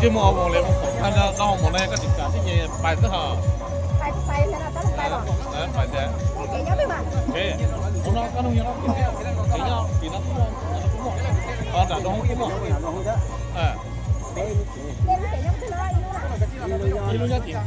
这么好望嘞，看到到我们那个警察，这也摆着哈。摆不摆？难道到那摆了？哎，摆着。哎，我那看到你了，谁呀？你那不望，那不望。啊，打招呼不望。哎。一路要紧走。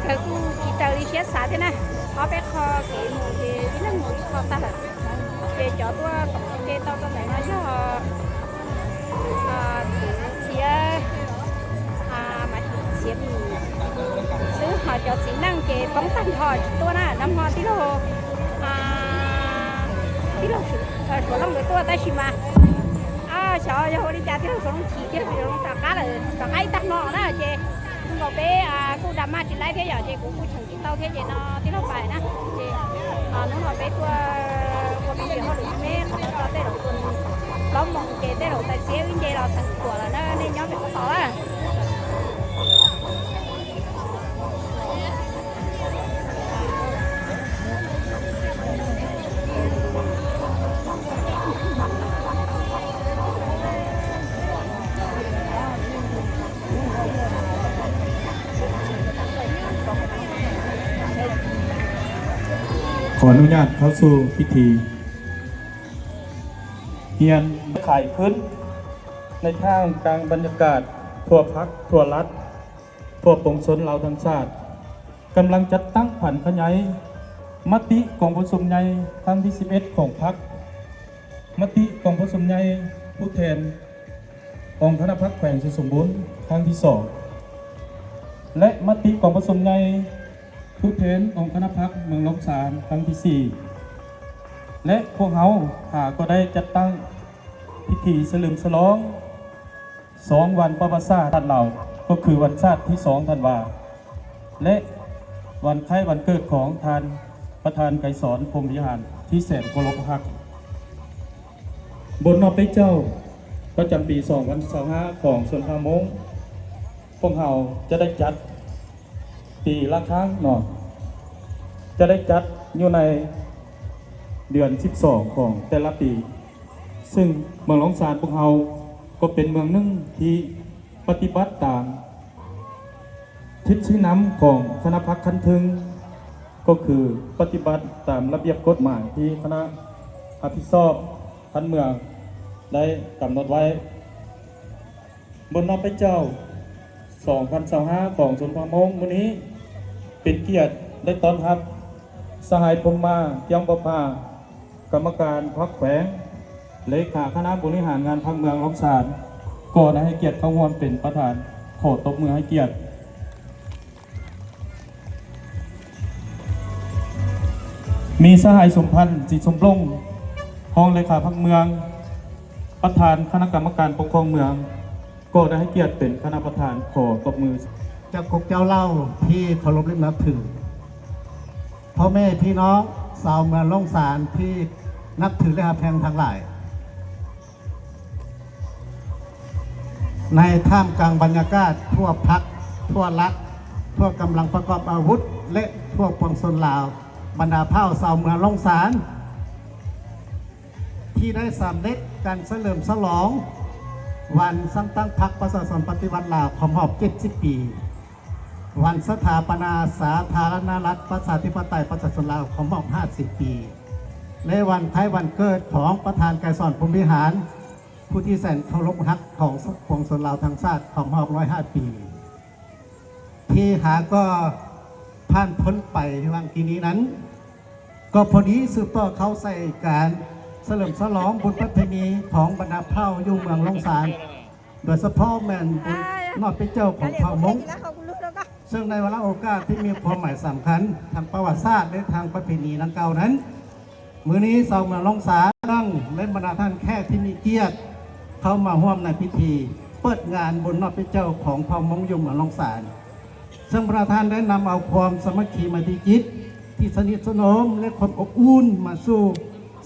Tau ku ki tau li sia sa te na. Ko pe ko ke mo ke ni na mo ko ta la. Ke jo tua to ke tau to na yo. A, sia, a, ma sia mi. Su ho jo si nang ke pong tan ho tua na, nam ho ti lo. A, ti lo su, a, su long de tua ta si ma. A, so yo ho li ja ti lo su long ki, ti lo su long ta ka le, ta ka i ta no na ke. Ko pe, a, ku da ma ti lai te yo ke ku ku Tau ke je no, ti lo pai na. Je, a, no no pe tua, tua mi je ho lu me, ka no tua te lo kun. Lo mong je te lo ta je, win je lo san tua la na, ne nyo pe ko to la. ຂໍອະນຸຍາດເຂົ້າສູ່ພິທີຮຽນ ໄຂຂຶ້ນ ໃນທ່າມກາງບັນຍາກາດທົ່ວພັກ, ທົ່ວລັດ, ທົ່ວປວງຊົນລາວທັງຊາດ ກຳລັງຈັດຕັ້ງຜັນຂະຫຍາຍມະຕິກອງປະຊຸມໃຫຍ່ຄັ້ງທີສິບເອັດຂອງພັກ, ມະຕິກອງປະຊຸມໃຫຍ່ຜູ້ແທນ ຂອງຄະນະພັກແຂວງໄຊສົມບູນຄັ້ງທີສອງ ແລະ ມະຕິກອງປະຊຸມໃຫຍ່ຜູ້ແທນຂອງຄະນະພັກເມືອງລ້ອງຊານຄັ້ງທີສີ່ ແລະ ພວກເຮົາຫາກໍໄດ້ຈັດຕັ້ງພິທີສະເຫຼີມສະຫຼອງສອງວັນປະຫວັດສາດຊາດລາວ ກໍຄືວັນຊາດທີສອງທັນວາ ແລະ ວັນຄ້າຍວັນເກີດຂອງທ່ານປະທານໄກສອນ ພົມວິຫານ ທີ່ແສນເຄົາລົບຮັກ. ບົນນອບເປັນເຈົ້າປະຈຳປີສອງພັນຊາວຫ້າຂອງຊົນເຜົ່າມົ້ງ ພວກເຮົາຈະໄດ້ຈັດປີລະຄັ້ງເນາະ, ຈະໄດ້ຈັດຢູ່ໃນເດືອນສິບສອງຂອງແຕ່ລະປີ, ຊຶ່ງເມືອງລ້ອງຊານພວກເຮົາກໍເປັນເມືອງໜຶ່ງທີ່ປະຕິບັດຕາມ ທິດຊີ້ນຳຂອງຄະນະພັກຂັ້ນເທິງ ກໍຄືປະຕິບັດຕາມລະບຽບກົດໝາຍທີ່ຄະນະຮັບຜິດຊອບຂັ້ນເມືອງໄດ້ກຳນົດໄວ້. ບົນນອບເປັນເຈົ້າສອງພັນຊາວຫ້າຂອງຊົນເຜົ່າມົ້ງມື້ນີ້ ເປັນກຽດໄດ້ຕ້ອນຮັບສະຫາຍ ພົມມາ ກ້ຽງປະພາ ກຳມະການພັກແຂວງ, ເລຂາຄະນະບໍລິຫານງານພັກເມືອງລ້ອງຊານ ກໍໄດ້ໃຫ້ກຽດເຂົ້າຮ່ວມເປັນປະທານ. ຂໍຕົບມືໃຫ້ກຽດ. ມີສະຫາຍ ສົມພັນ ສີສົມລົງ ຮອງເລຂາພັກເມືອງ, ປະທານຄະນະກຳມະການປົກຄອງເມືອງ ກໍໄດ້ໃຫ້ກຽດເປັນຄະນະປະທານ. ຂໍຕົບມື. ເຈົ້າກົກເຈົ້າເຫຼົ່າທີ່ເຄົາລົບ ແລະ ນັບຖື, ພໍ່ແມ່ພີ່ນ້ອງຊາວເມືອງລ້ອງຊານທີ່ນັບຖື ແລະ ຮັກແພງທັງຫຼາຍ, ໃນທ່າມກາງບັນຍາກາດທົ່ວພັກ, ທົ່ວລັດ, ທົ່ວກຳລັງປະກອບອາວຸດ ແລະ ທົ່ວປວງຊົນລາວ, ບັນດາເຜົ່າຊາວເມືອງລ້ອງຊານ ທີ່ໄດ້ສຳເລັດການສະເຫຼີມສະຫຼອງວັນສ້າງຕັ້ງພັກປະຊາຊົນປະຕິວັດລາວ ຄົບຮອບເຈັດສິບປີ, ວັນສະຖາປະນາສາທາລະນະລັດ ປະຊາທິປະໄຕ ປະຊາຊົນລາວ ຄົບຮອບຫ້າສິບປີ ແລະ ວັນຄ້າຍວັນເກີດຂອງປະທານໄກສອນ ພົມວິຫານ ຜູ້ທີ່ແສນເຄົາລົບຮັກຂອງປວງຊົນລາວທັງຊາດ ຄົບຮອບຮ້ອຍຫ້າປີ. ທີ່ຫາກໍຜ່ານພົ້ນໄປຫວ່າງກີ້ນີ້ນັ້ນ ກໍພໍດີສືບຕໍ່ເຂົ້າໃສ່ການສະເຫຼີມສະຫຼອງບຸນປະເພນີຂອງບັນດາເຜົ່າຢູ່ເມືອງລ້ອງຊານ, ໂດຍສະເພາະແມ່ນບຸນນອບເປັນເຈົ້າຂອງເຜົ່າມົ້ງ. ເຊິ່ງໃນວາລະໂອກາດທີ່ມີຄວາມໝາຍສຳຄັນທາງປະຫວັດສາດ ແລະ ທາງປະເພນີດັ່ງກ່າວນັ້ນ, ມື້ນີ້ຊາວເມືອງລ້ອງຊານ ແລະ ບັນດາທ່ານແຂກທີ່ມີກຽດເຂົ້າມາຮ່ວມໃນພິທີເປີດງານບຸນນອບເປັນເຈົ້າຂອງເຜົ່າມົ້ງຢູ່ເມືອງລ້ອງຊານ, ເຊິ່ງບັນດາທ່ານໄດ້ນຳເອົາຄວາມສາມັກຄີໄມຕີຈິດທີ່ສະໜິດສະໜົມ ແລະ ຄວາມອົບອຸ່ນມາສູ່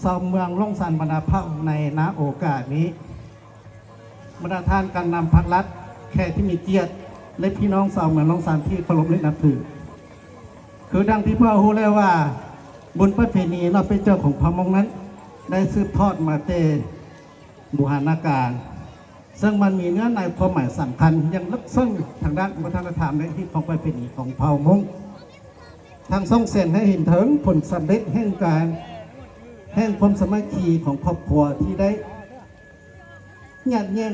ຊາວເມືອງລ້ອງຊານບັນດາເຜົ່າໃນນາໂອກາດນີ້. ບັນດາທ່ານການນຳພັກລັດ, ແຂກທີ່ມີກຽດ ແລະ ພີ່ນ້ອງຊາວເມືອງລ້ອງຊານທີ່ເຄົາລົບ ແລະ ນັບຖື, ຄືດັ່ງທີ່ພວກເຮົາຮູ້ແລ້ວວ່າ ບຸນປະເພນີນອບເປັນເຈົ້າຂອງເຜົ່າມົ້ງນັ້ນ ໄດ້ສືບທອດມາແຕ່ບູຮານນະການ, ເຊິ່ງມັນມີເນື້ອໃນຄວາມໝາຍສຳຄັນຢ່າງເລິກເຊິ່ງທາງດ້ານວັດທະນະທຳ ແລະ ຮີດຄອງປະເພນີຂອງເຜົ່າມົ້ງ, ທັງສົ່ງແສງໃຫ້ເຫັນເຖິງຜົນສຳເລັດແຫ່ງການ ແຫ່ງຄວາມສາມັກຄີຂອງຄອບຄົວທີ່ໄດ້ ຍາດແຍ່ງ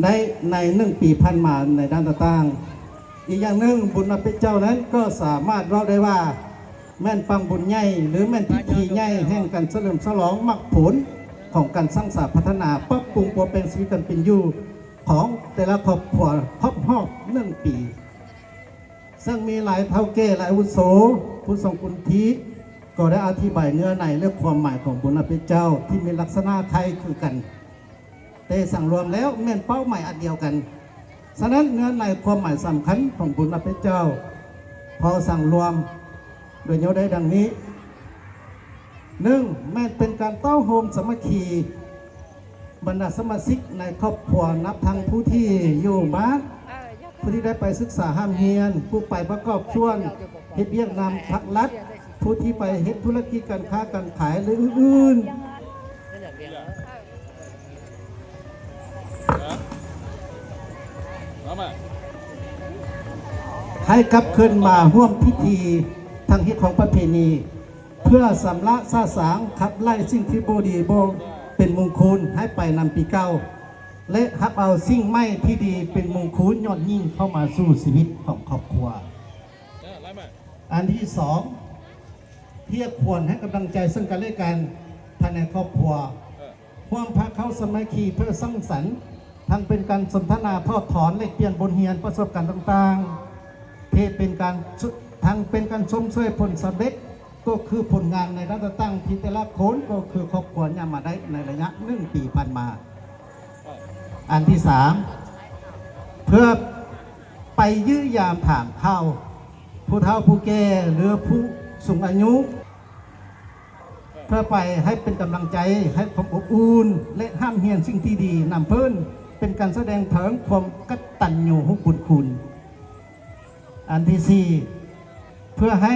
ໄດ້ໃນໜຶ່ງປີຜ່ານມາໃນດ້ານຕ່າງ ອີກຢ່າງໜຶ່ງ, ບຸນນັບເປັດເຈົ້ານັ້ນກໍສາມາດເວົ້າໄດ້ວ່າ ແມ່ນປັງບຸນໃຫຍ່ ຫຼື ແມ່ນພິທີໃຫຍ່ແຫ່ງການສະເຫຼີມສະຫຼອງມັກຜົນຂອງການສ້າງສາພັດທະນາ, ປັບປຸງປົວແປງຊີວິດການເປັນຢູ່ຂອງແຕ່ລະຄອບຄົວ ຄົບຮອບໜຶ່ງປີ. ເຊິ່ງມີຫຼາຍເຖົ້າແກ່ ແລະ ອາວຸໂສ ຜູ້ຊົງຄຸນທິ ກໍໄດ້ອະທິບາຍເນື້ອໃນ ແລະ ຄວາມໝາຍຂອງບຸນນັບເປັດເຈົ້າ ທີ່ມີລັກສະນະຄ້າຍຄືກັນ, ແຕ່ສັງລວມແລ້ວແມ່ນເປົ້າໝາຍອັນດຽວກັນ. ສະນັ້ນ, ເນື້ອໃນຄວາມໝາຍສຳຄັນຂອງບຸນນັບເປັດເຈົ້າ ພໍສັງລວມໂດຍຫຍໍ້ໄດ້ດັ່ງນີ້: ໜຶ່ງ, ແມ່ນເປັນການເຕົ້າໂຮມສາມັກຄີ ບັນດາສະມາຊິກໃນຄອບຄົວ ນັບທັງຜູ້ທີ່ຢູ່ບ້ານ, ຜູ້ທີ່ໄດ້ໄປສຶກສາຮ່ຳຮຽນ, ຜູ້ໄປປະກອບສ່ວນເຮັດວຽກນຳພັກລັດ, ຜູ້ທີ່ໄປເຮັດທຸລະກິດການຄ້າການຂາຍ ຫຼື ອື່ນໆ. ໃຫ້ກັບຄືນມາຮ່ວມພິທີທາງຮີດຄອງປະເພນີ ເພື່ອຊຳລະສະສາງ, ຂັບໄລ່ສິ່ງທີ່ບໍ່ດີບໍ່ເປັນມຸງຄຸນໃຫ້ໄປນຳປີເກົ່າ ແລະ ຮັບເອົາສິ່ງໃໝ່ທີ່ດີເປັນມຸງຄຸນຍອດຍິ່ງເຂົ້າມາສູ່ຊີວິດຂອງຄອບຄົວ. ອັນທີສອງ, ຮຽກຄວນໃຫ້ກຳລັງໃຈເຊິ່ງກັນແລະກັນພາຍໃນຄອບຄົວ. ຮ່ວມພາເຂົ້າສາມັກຄີເພື່ອສັງສັນ, ທັງເປັນການສົນທະນາຖອດຖອນ, ແລກປ່ຽນບົດຮຽນປະສົບການຕ່າງໆ, ເພເປັນການ ທັງເປັນການຊົມເຊີຍຜົນສຳເລັດ, ກໍຄືຜົນງານໃນດ້ານຕ່າງໆທີ່ແຕ່ລະຄົນ ກໍຄືຄອບຄົວຍາມມາໄດ້ໃນໄລຍະໜຶ່ງປີຜ່ານມາ. ອັນທີສາມ, ເພື່ອໄປຢ້ຽມຢາມຖາມຂ່າວຜູ້ເຖົ້າຜູ້ແກ່ ຫຼື ຜູ້ສູງອາຍຸ, ເພື່ອໄປໃຫ້ເປັນກຳລັງໃຈ, ໃຫ້ຄວາມອົບອຸ່ນ ແລະ ຮ່ຳຮຽນສິ່ງທີ່ດີນຳເພິ່ນ, ເປັນການສະແດງເຖິງຄວາມກະຕັນຍູຮູ້ບຸນຄຸນ. ອັນທີສີ່, ເພື່ອໃຫ້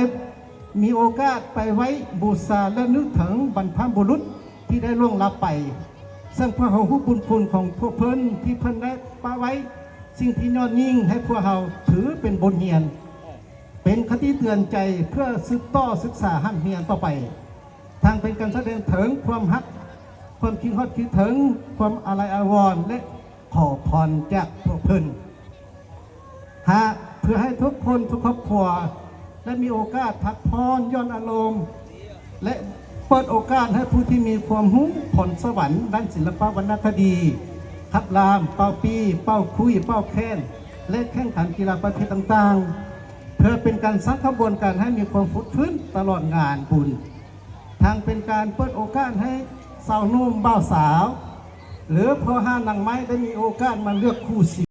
ມີໂອກາດໄປໄຫວ້ບູຊາ ແລະ ນຶກເຖິງບັນພະບຸລຸດທີ່ໄດ້ລ່ວງລັບໄປ, ເຊິ່ງພວກເຮົາຮູ້ບຸນຄຸນຂອງພວກເພິ່ນ ທີ່ເພິ່ນໄດ້ປະໄວ້ສິ່ງທີ່ຍອດຍິ່ງໃຫ້ພວກເຮົາຖືເປັນບົດຮຽນ, ເປັນຄະຕິເຕືອນໃຈເພື່ອສືບຕໍ່ສຶກສາຮ່ຳຮຽນຕໍ່ໄປ, ທັງເປັນການສະແດງເຖິງຄວາມຮັກ, ຄວາມຄິດຮອດຄິດເຖິງ, ຄວາມອາໄລອາວອນ ແລະ ຂໍພອນຈາກພວກເພິ່ນ. ຫ້າ, ເພື່ອໃຫ້ທຸກຄົນ, ທຸກຄອບຄົວໄດ້ມີໂອກາດພັກຜ່ອນຢ່ອນອາລົມ ແລະ ເປີດໂອກາດໃຫ້ຜູ້ທີ່ມີຄວາມຮູ້, ພອນສະຫວັນດ້ານສິລະປະວັນນະຄະດີ, ຂັບລຳ, ເປົ່າປີ້, ເປົ່າຂຸຍ, ເປົ່າແຄນ ແລະ ແຂ່ງຂັນກິລາປະເພດຕ່າງໆ, ເພື່ອເປັນການສ້າງຂະບວນການໃຫ້ມີຄວາມຟົດຟື້ນຕະຫຼອດງານບຸນ, ທັງເປັນການເປີດໂອກາດໃຫ້ຊາວໜຸ່ມບ່າວສາວ ຫຼື ພໍ່ຮ້ານນາງໄມ້ໄດ້ມີໂອກາດມາເລືອກຄູ່ຊີ